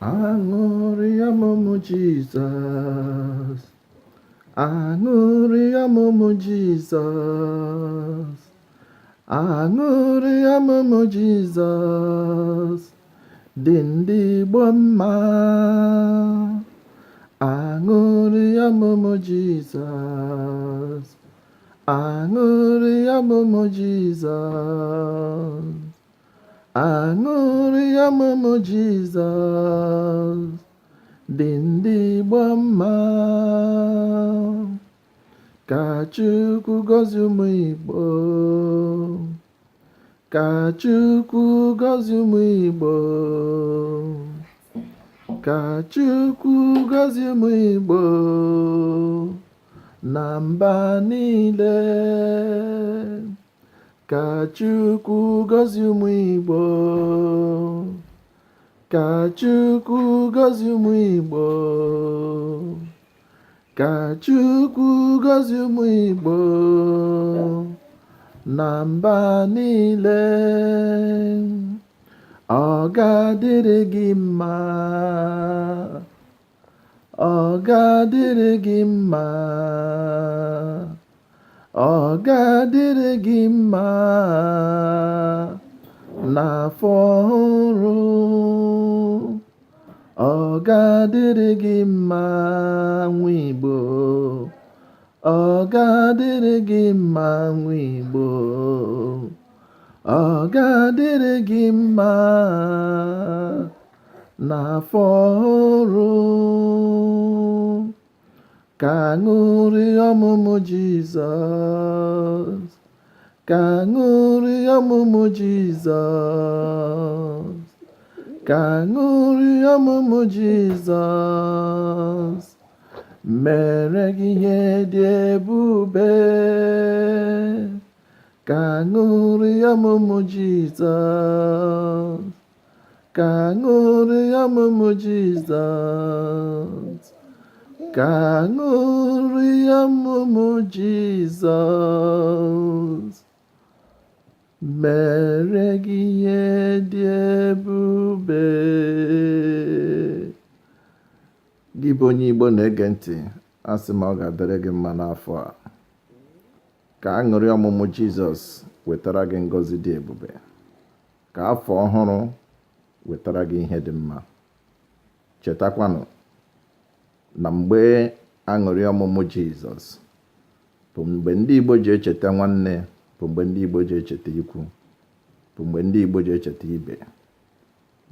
Aṅụrị ọmụmụ Jizọs, aṅụrị ọmụmụ Jizọs, aṅụrị ọmụmụ Jizọs dị ndị Igbo mma. Aṅụrị ọmụmụ Jizọs, aṅụrị ọmụmụ Jizọs, aṅụrị ọmụmụ Jizọs dị ndị Igbo mma. Ka Chukwu gọzie ụmụ Igbo, ka Chukwu gọzie ụmụ Igbo, ka Chukwu gọzie ụmụ Igbo na mba niile. Ka Chukwu gọzie ụmụ Igbo, ka Chukwu gọzie ụmụ Igbo, ka Chukwu gọzie ụmụ Igbo na mba niile. Ọ ga-adịrị gị mma, ọ ga-adịrị gị mma, ọ ga-adịrị gị mma n'afọ ọhụrụ. Ọ ga-adịrị gị mma nwa Igbo, ọ ga-adịrị gị mma nwa Igbo, ọ ga-adịrị gị mma n'afọ ọhụrụ. Ka aṅụrị ọmụmụ Jizọs, ka aṅụrị ọmụmụ Jizọs, ka aṅụrị ọmụmụ Jizọs mere gị ihe dị ebube. Ka aṅụrị ọmụmụ Jizọs, ka aṅụrị ọmụmụ Jizọs, ka aṅụrị ọmụmụ Jizọs mere gị ihe dị ebube. Gị bụ onye Igbo na-ege ntị, asị m ọ ga-adịrị gị mma n'afọ a. Ka aṅụrị ọmụmụ Jizọs wetara gị ngọzi dị ebube. Ka afọ ọhụrụ wetara gị ihe dị mma. Chetakwanụ na mgbe aṅụrị ọmụmụ Jizọs bụ mgbe ndị Igbo ji echeta nwanne, bụ mgbe ndị Igbo ji echeta ikwu, bụ mgbe ndị Igbo ji echeta ibe.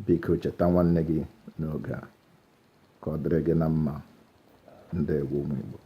Biko cheta nwanne gị n'oge a ka ọ dịrị gị na mma. Ndewo ụmụ Igbo.